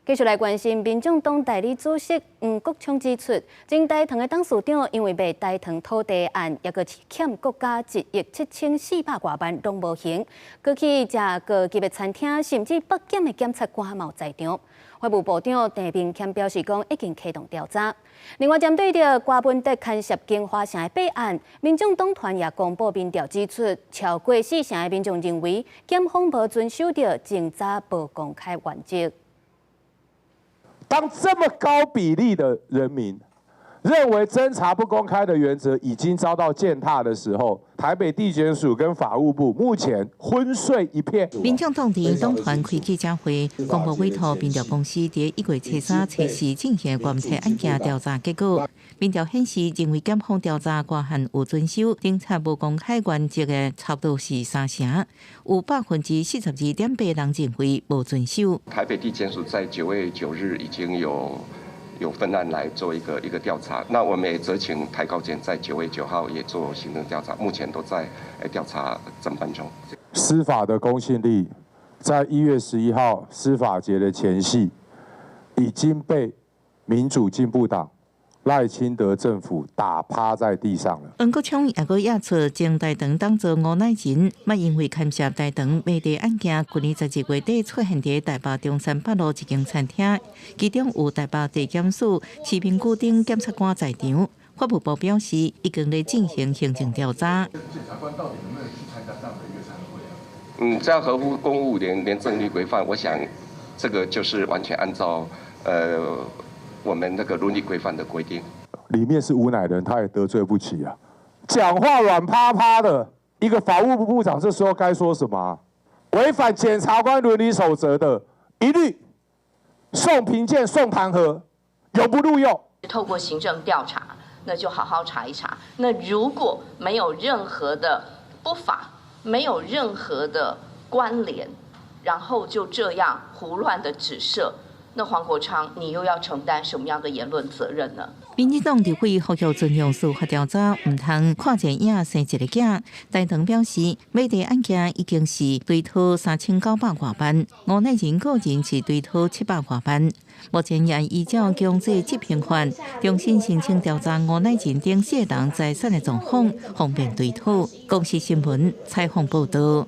繼續來關心，民眾黨代理主席黃國昌指出，前大同的董事長因為賣大同土地案，猶閣欠國家1億7400外萬攏無還，閣去食高級的餐廳，甚至北檢的檢察官嘛有在場。法務部長鄭明謙表示講，已經啟動調查。另外，針對著柯文哲牽涉京華城的弊案，民眾黨團也公布民調指出，超過四成的民眾認為檢方無遵守著偵查無公開原則。當這麼高比例的人民認為偵查不公開的原則已經遭到踐踏的時候，台北地檢署跟法務部目前昏睡一片。民眾黨佇黨團開記者會，公布委託民調公司佇1月初3、初4進行觀察案件調查結果。民調顯示，認為檢方調查該案有遵守偵查無公開原則的，差不多是三成，有42.8%人認為無遵守。台北地檢署在9月9日已經有分案來做一個調查，那我們也責請台高檢在9月9號也做行政調查，目前都在調查偵辦中。司法的公信力，在1月11號司法節的前夕，已經被民主進步黨賴清德政府打趴在地上了。黃國昌也閣指出，前大同董座吳乃仁，嘛因為牽涉大同賣地案件，去年12月底出現佇台北中山北路一間餐廳，其中有台北地檢署徐明舉等檢察官在場。法務部表示，已經咧進行行政調查。檢察官到底能不能去參加這樣的一個餐會啊？嗯，這樣合乎公務廉政律規範，我想這個就是完全按照我們那個倫理規範的規定。裡面是吳乃仁，他也得罪不起啊！講話軟趴趴的，一個法務部部長，這時候該說什麼？違反檢察官倫理守則的，一律送評鑑、送彈劾，永不錄用。透過行政調查，那就好好查一查。那如果沒有任何的不法，沒有任何的關聯，然後就這樣胡亂的指涉，那黃國昌，你又要承擔什麼樣的言論責任呢？民進黨立委呼籲尊重司法調查，毋通看電影生一个囝。大同表示，賣地案件已經是追討3900外萬，吳乃仁個人是追討700外萬。目前也依照強制執行法，重新申請調查吳乃仁等四人財產的狀況，方便追討。公視新聞採訪報道。